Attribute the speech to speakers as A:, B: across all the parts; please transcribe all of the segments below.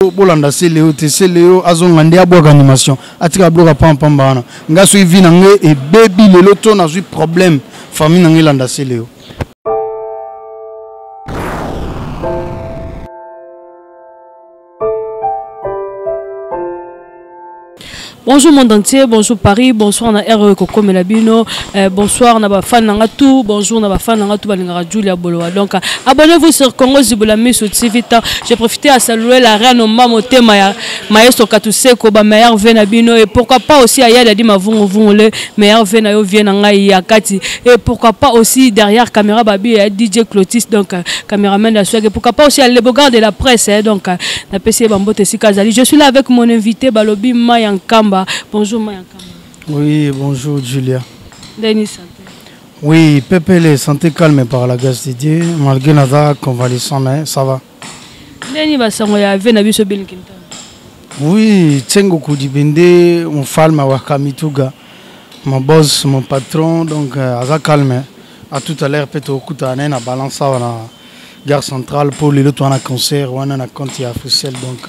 A: Bolanda Celeo te, Celeo azonga nde abwaka animation, atika biloko ya pamba pamba wana. Nga soki vie na ngai ebebi lelo to nazwi problème, famille na ngai elanda Celeo.
B: Bonjour monde entier, bonjour Paris, bonsoir na RE kokomela bino, euh, bonsoir na ba fan nanga tout, bonjour na ba fan nanga tout balingaka Julia Bolowa. Donc abonnez-vous sur Congo Zibula Miso TV. J'ai profité à saluer la reine Mamo Tema ya Maestro Katuseko ba meilleur vœu na bino et pourquoi pas aussi Ayada di Mavungu Vungu le meilleur vœu na yo vie na ngai ya kati et pourquoi pas aussi derrière caméra babi ya DJ Clotis donc euh, caméraman de la soirée pourquoi pas aussi à le Bogard de la presse hein, donc euh, na pesi ba mbote sika azali. Je suis là avec mon invité balobi Maya Nkamba. Bonjour Maya Nkamba.
A: Oui, bonjour Julia.
B: Denis santé.
A: Oui, Pépélé, santé calme par la grâce de Dieu, malgré naza convalescent mais ça va.
B: Ndeni basango ya ve na biso Bill Clinton.
A: Oui, Tsengo Kudibende, mfalme wa Kamituga, mon boss, mon patron, donc euh, aza calme. À tout à l'heure, peut okuta na balance awa na gare centrale pour lelo toa na concert wana na compte ya Africell donc.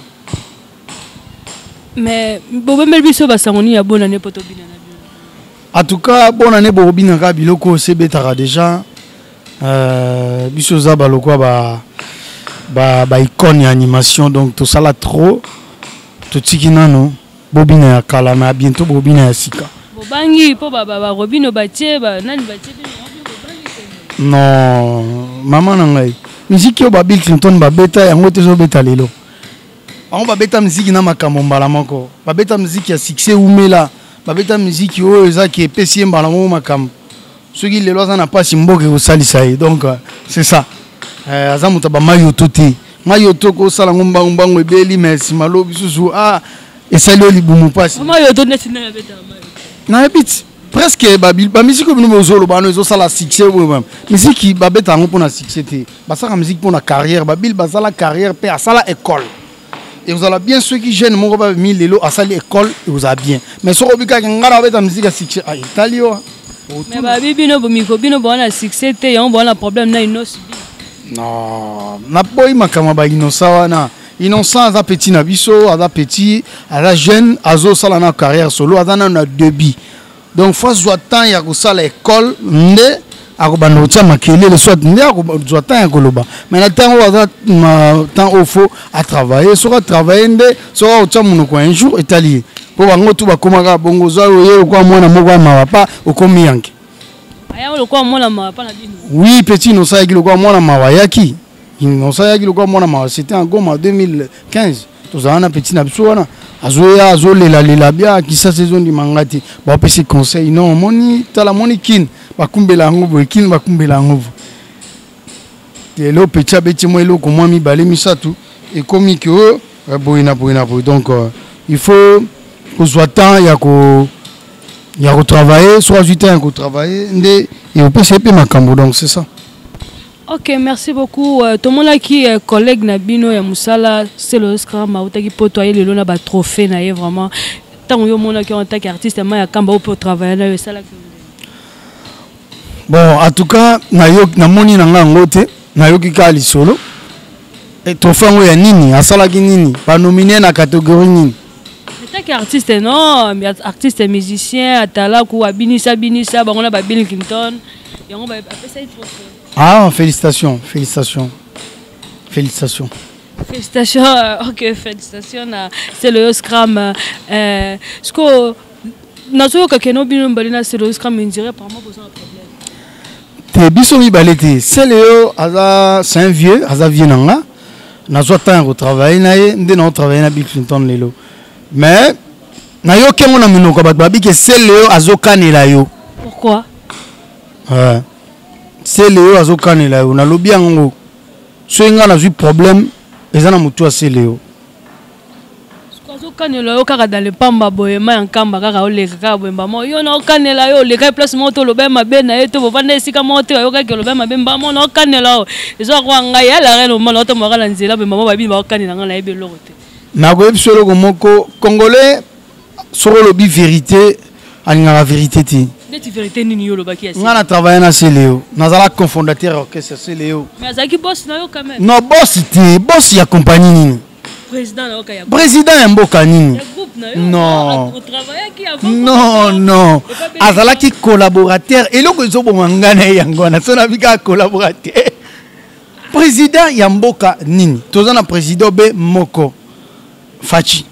B: Mais bobembeli biso basango nini ya bonne année po tobina na bino?
A: En tout cas, bonne année bobina ka biloko se betaka déjà. Euh, biso za balokwa ba ba ba icône ya animation donc tosala trop totiki nano bobina ya kala mais bientôt bobina ya sika.
B: Bobangi po ba ba Robino batie ba nani batie
A: Non, mama na ngai miziki oyo ba Bill Clinton babeta yango te ezobeta lelo. Bango babeta miziki na makambo mbala moko, babeta miziki ya succès umela, babeta miziki oyo eza ke epesi ye mbala moko makambo. Soki lelo aza na mpasi mboka ekosalisa ye donc euh, c'est ça. Euh, aza moto ya bamayoto te. Mayoto kosala yango mbangu mbangu ebeli mais nsima lobi susu ah esali yo libumu mpasi.
B: Mayoto neti nani abetaka mayoto?
A: Nayebi ti presque bamiziki oyo bino bozoloba wana ezosala succès oyo miziki babeta yango mpona succès te basalaka miziki mpona carrière babili basala carrière mpe asala école ekozala bien soki jeune moko babimi lelo asali école ekozala bien mais soki obikaki ngai na babeta miziki ya succès ah, etali yo
B: mais babi bino miko bino boa na succès te yango boa na problème na innosi
A: non naboyi makambo ya bainosa wana innocent aza petit na biso aza petit aza jeune azosala na carrière solo aza nano na début donc fo azwa temps ya kosala école nde akobanda kotia makelele soit nde akozwa temps ya koloba mais na ntango oyo aza temps oyo fo atravaille soki atravaille nde soki akotia monoko un jour etali ye mpo bango tu bakomaka bongo ozwa oye okwa mwana moko ya mawa pa okomi yanke oui petit innocent ayaki lokola mwana mawa ayaki Innocent ayaki lokola mwana mawa c'était en Goma 2015 tozala na petit na biso wana azoya azolelalela bia kisasa ezondima nga te bapesi conseil non omoni tala moni kin bakumbela yango boye kin bakumbela yango boye lelo petit abeti mwa eloko mwa mibale misato ekomi ke oyo euh, boye na boye na boye donc euh, il faut kozwa temps ya ko ya kotravailler soki azwi temps ya kotravailler nde ekopesa ye mpe makambo donc c'est ça
B: Ok, merci beaucoup. Euh, tomonaki euh, collègue na bino ya musala Selo Scram autaki poto aye lelo na ba trophée na ye vraiment. Tango yo monaki en tant qu'artiste ma ya kamba opo travailler na yo esalaki.
A: Bon, en tout cas, na yo na moni na nga yango te, nayoki kaka lisolo. E trophée yango ya nini? Asalaki nini? Ba nominer na catégorie nini?
B: En tant qu'artiste non, artiste musicien atalaku abinisa binisa bango na ba Bill Clinton. Yango ba apesa ye trophée.
A: Ah, félicitations, félicitations. Félicitations.
B: Félicitations, euh, ok, félicitations. C'est le Scram. Euh, ce que nazoyoka keno bino mibale na Selo Scram indire apparemment boza na problème.
A: Te biso mibale te. Selo aza c'est un vieux, aza vieux na nga. Nazwa temps ya kotravailler na ye nde na travailler na Bill Clinton lelo. Mais nayoki yango na monoko bato babike Selo azokanela yo.
B: Pourquoi?
A: Ouais. Celeo azokanela yo nalobi yango soki ngai nazwi problème eza na motu ya Celeo
B: azokanela yo kaka dans le pamba boye ma ya nkamba kaka oleka kaka boye mbamo yo na okanela yo oleka place moko te oloba mabe na ye to bovanda esika moko te ayokaki oloba mabe mbamo na okanela yo eza kwa ngai ya la reine omona otomboka na nzela boye mbamo babini baokanela ngai nayebi eloko te
A: nakoyebi eloko moko congolais soki olobi verité alingaka verité te
B: neti verité nini yo olobaki ya
A: nga na travaille na Celeo nazala cofondateur ya orchestre Celeo
B: mais azalaki boss na yo quand même
A: non boss te boss ya compagnie nini Président ya mboka nini? Non, non, non, azalaki collaborateur. Eloko ezoboma ngai na ye yango wana, so nabi kaka collaborateur. Président ya mboka nini? Toza na président be moko, Fatshi,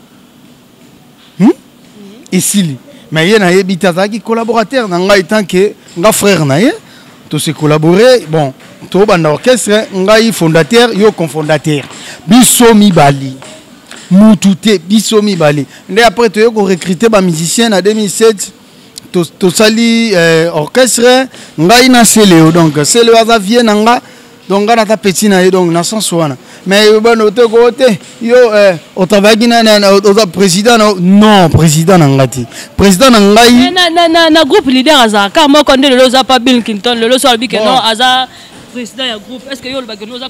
A: Esili. Mais ye nayebi te, azalaki collaborateur na ngai tant que nga frère na ye, tose collaborer. Bon, tobanda orchestre, ngai fondateur, yo cofondateur, biso mibali, mutu te, biso mibale nde. Après toye korecruter bamusicien na 2007, tosali orchestre, ngai na Seleo. Donc Seleo aza vieux na nga, donc ngai naza petit na ye, donc na sens wana. Mais bano toko te, yo otravaillaki oza président na? Non, président na nga te, président na ngai.
B: Na groupe, leader azalaka moko nde. Lelo oza pa Bill Clinton, lelo so alobi ke non, aza président ya groupe, est ce que yo olobaki no oza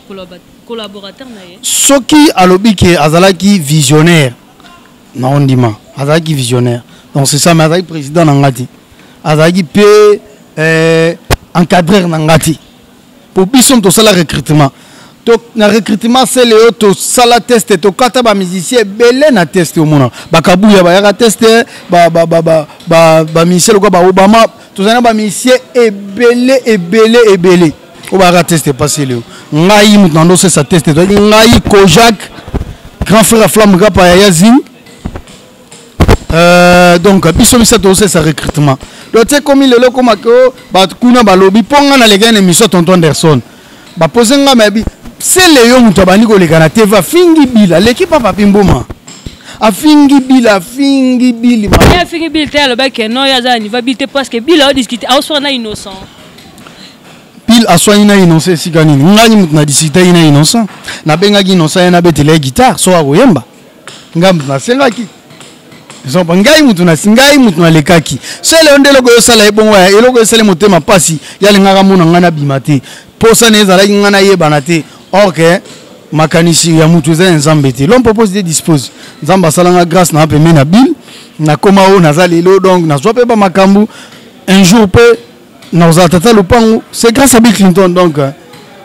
B: collaborateur na ye?
A: Soki alobi ke azalaki visionnaire, na ondima azalaki visionnaire, donc c'est ça. Mais azalaki président na nga te, azalaki mpe encadreur na nga te, po biso tosala recrutement. To na recrutement sele oyo tosala test, tokata bamusicien ebele na test. Omona bakabuya bayaka test, bamusicien lokola baobama, tozali na bamusicien ebele ebele ebele oyo bayaka test epasi. Leo ngai moto na ndosesa test, tozalaki ngai, Kojak, grand frère ya Flamme Kapa ya Yazing. Donc biso misato tozosalisa recrutement. Donc te komi lelo ekomaki o bato kuna balobi mpo ngai nalekaki na émission Tonton Anderson, bapose ngai mayebi sele yo moto abandi koleka na TV, afingi Bila, aleki pa Papi Mboma, afingi Bila, afingi Bili.
B: Ye afingi Bill te, alobaki non, ye aza na niveau Bill te, parce que Bill aodiscute, aoswaka na Innocent.
A: Bill aswani na Innocent esika nini? Ngai moto na discutaki na Innocent, nabengaki Innocent, ye nabetela ye guitare so akoyemba. Ngai moto nasengaki, exemple ngai mutu na ngai mutu nalekaki sele yo nde. Eloko eyosala ye bongo, ya eloko esali motema mpasi, ye alingaka mona ngai nabima te, mposa na ezalaki ngai nayebana te. Or que makanisi ya mutu eza ya Nzambe te. L'homme propose, Dieu dispose. Nzambe asalanga grâce na pembe na Bill, nakóma oyo naza lelo. Donc nazwa mpe bamakambo, un jour mpe nakozala tata lopango, c'est grâce à Bill Clinton. Donc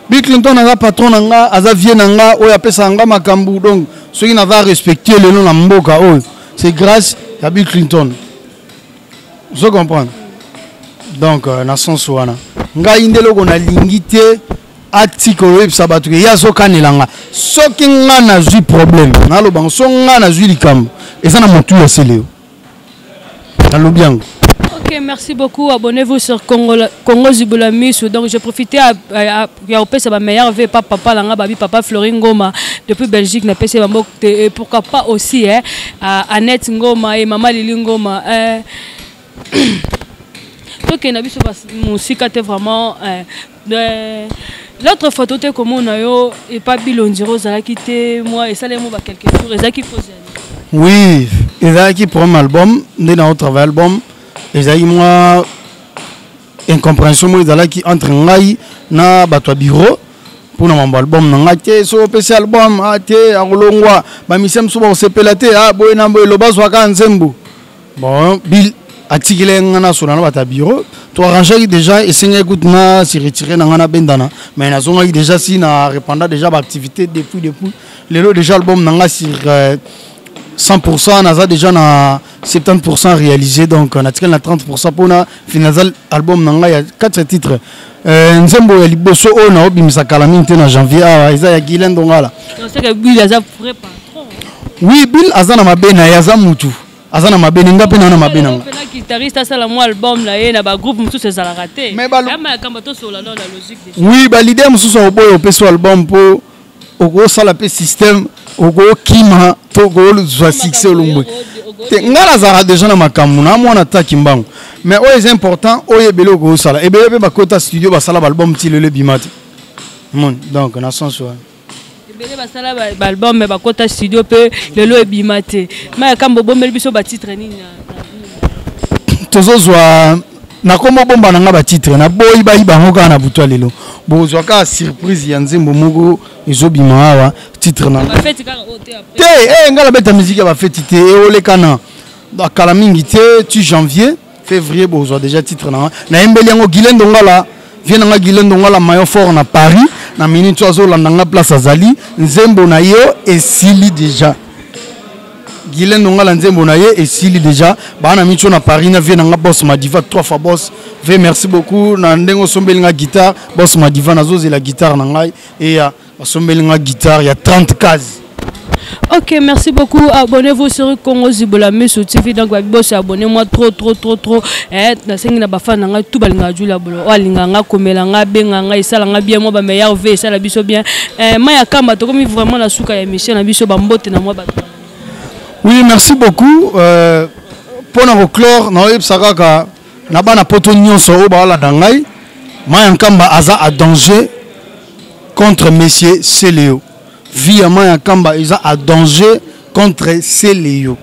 A: Bill Clinton aza patron na nga, aza vieux na nga oyo apesaka nga makambo. Donc soki naza respecté lelo na mboka oyo, c'est grâce ya Bill Clinton, ozo comprendre? Donc na sens wana, ngai nde eloko nalingi te, atika oyebisa bato ke ye azokanela nga. Soki nga nazwi problème, nalobango, so nga nazwi likambo, eza na motu ya Seleo, nalobi yango.
B: Ok, merci beaucoup. Abonnez-vous sur Congo, Congo Zibula Misu. Donc, j'ai profité à opesa ba meilleur vœu papa papa langa babi papa Florin Ngoma depuis Belgique na pesa bambo et pourquoi pas aussi, hein, à Annette Ngoma et maman Lili Ngoma. Tokende biso mosika te vraiment. L'autre fois tote komona yo epa Bilondiro, ozalaki te, moi esalemi ba quelques jours, ezalaki cause?
A: Oui, ezalaki premier album nde na otravaille. Album ezalaki mwa incompréhension moko ezalaki entre ngai na bato ya bureau mpona mambo album na ngai te. So opesi album a te, akolongwa, bamisia mosusu bakosepela te, a boye na boye, eloba azwaka nzembo. Bon, Bill atikeli nga nasola na bato ya bureau, toarrangeaki déjà. Esengaki kutu na se retire na ngai, nabendana, mais nazongaki déjà, si na répanda déjà baactivité depuis lelo. Déjà album na nga sur 100%, naza déjà na 70% réalisé, donc natikali na 30% mpona finaliser album na ngai ya 4 titres. Nzembo ya liboso oyo naobimisa kala mingi te, na janvier awa, eza ya Guilain Dongala. Oui, Bill aza na mabe na ye, aza mutu, aza na mabe na nga mpe na mabe na nga.
B: Guitariste asala mwa album na ye, na bagroupe mosusu ezalaka te.
A: Oui, baleader mosusu akoboya opesi album mpo okosala mpe système, okokima to okozwa succès olumbwe te. Ngai nazalaka déjà na makambo na mwana taki mbango, mais oyo eza important, oyo ebele okosala, ebele mpe bakota studio, basala baalbum ti lelo ebima te. Moni, donc na sens wana.
B: Ebele basala baalbum, me bakota studio mpe lelo ebima te. Mayakambo, obombeli biso batitre nini?
A: Tozozwa, nakoma obomba na nga batitre, naboyi bayiba yango kaka na butu ya lelo. Bozwa kaka surprise ya nzembo moko ezobima awa, titre na te. Ngai nabeta musique ya bafeti te, eolekana kala mingi te, tu janvier, février, bozwa déjà titre na nga. Nayembeli yango Guilain Dongala, vieux na nga Guilain Dongala, maillon fort na Paris. Na minute oyo azolanda nga place azali, nzembo na yo esili déjà. Guylaine Ndongala, nzembo na ye esili déjà. Baa na miso na Paris na vie na nga Boss Madiva, trois fois boss v, merci beaucoup na ndenge osombeli nga guitare. Boss Madiva, nazozela guitare na ngai eya. Basombeli nga guitare ya 30 case.
B: Ok, merci beaucoup. Abonnez-vous sur Congo Zibola Miso TV. Donc, boss, abonnez-moi trop, trop, trop, trop. Eh, nasengi na bafan na ngai tout balinga Julia Bolo. O alinga nga komela nga benga nga esala nga bien moi ba meilleur v esala biso bien. Eh, maya kamba tokomi vraiment na suka ya émission na biso ba mbote na moi ba.
A: Oui, merci beaucoup. Mpona koclore, naoyebisa kaka na bana poto nyonso oyo baolanda ngai, Maya Nkamba aza à danger contre monsieur Celeo. Vie ya Maya Nkamba eza à danger contre Celeo.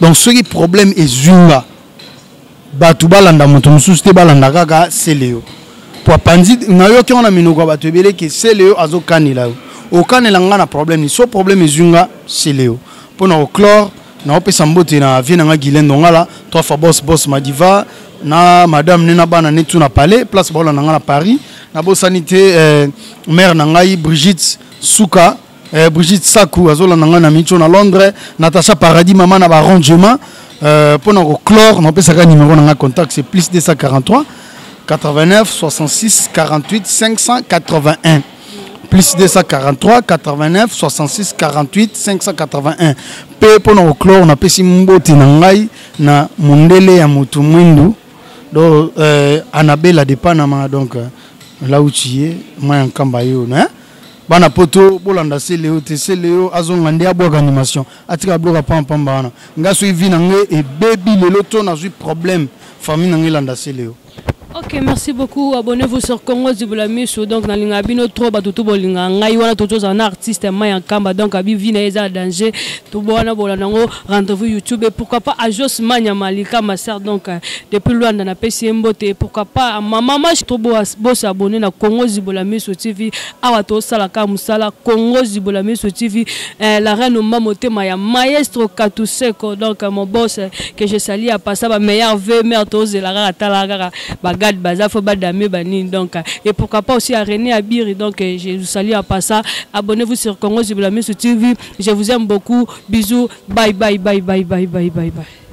A: Donc soki problème ezwi nga, bato balanda moto mosusu te, balanda kaka Celeo. Po apanzi, nayoki yango na minoko ya bato ebele ke Celeo azokanela yo. Okanela nga na problème ni so problème ezwi nga, Celeo. Mpona koclore, naopesa mbote na vie na nga Guylaine Ndongala, trois fois boss, boss Madiva, na madame ne na bana ne tu na palais place baolanda nga na Paris. Nabosani te mère na ngai Brigitte Suka, Brigitte Saku azolanda ngai na micho na Londres, Natacha Paradis, mama na barangement. Mpona koclore, napesaka numéro na ngai contact, c'est plus 243 89 66 48 581, plus 243 89 66 48 581. Mpe mpona koclore, napesi mbote na ngai na mondele ya motu mwindu, donc Anabela de Panama. Donc là où tu es, Maya Nkamba, yo hein? Bana poto bolanda Celeo te. Celeo azonga nde abwaka animation, atika biloko pampamba wana. Nga soki vie na ngai ebebi lelo to nazwi problème, famille na ngai elanda Celeo.
B: Ok, merci beaucoup. Abonnez-vous sur Congo Zibola Miso. Donc, nalinga bino trop, bato tout bolinga ngai wana toto za artiste Maya Kamba. Donc, abi vie na eza danger. Tout bona bola nango rendez-vous YouTube et pourquoi pas à Jos Manya Malika, ma sœur. Donc, depuis Luanda na pesi mbote, pourquoi pas à ma maman trop beau bo s'abonner na Congo Zibola Miso TV. Awa to sala ka musala Congo Zibola Miso TV. La reine Mama ya maestro Katuseko. Donc, mon boss que je salue à passer ba meilleur V mère to zela kaka tala kaka bagad baza fo badame banini. Donc, et pourquoi pas aussi à René Abiri. Donc, je vous salue à passant. Abonnez-vous sur Congo Zibola Miso TV. Je vous aime beaucoup. Bisous, bye bye bye bye bye bye bye bye.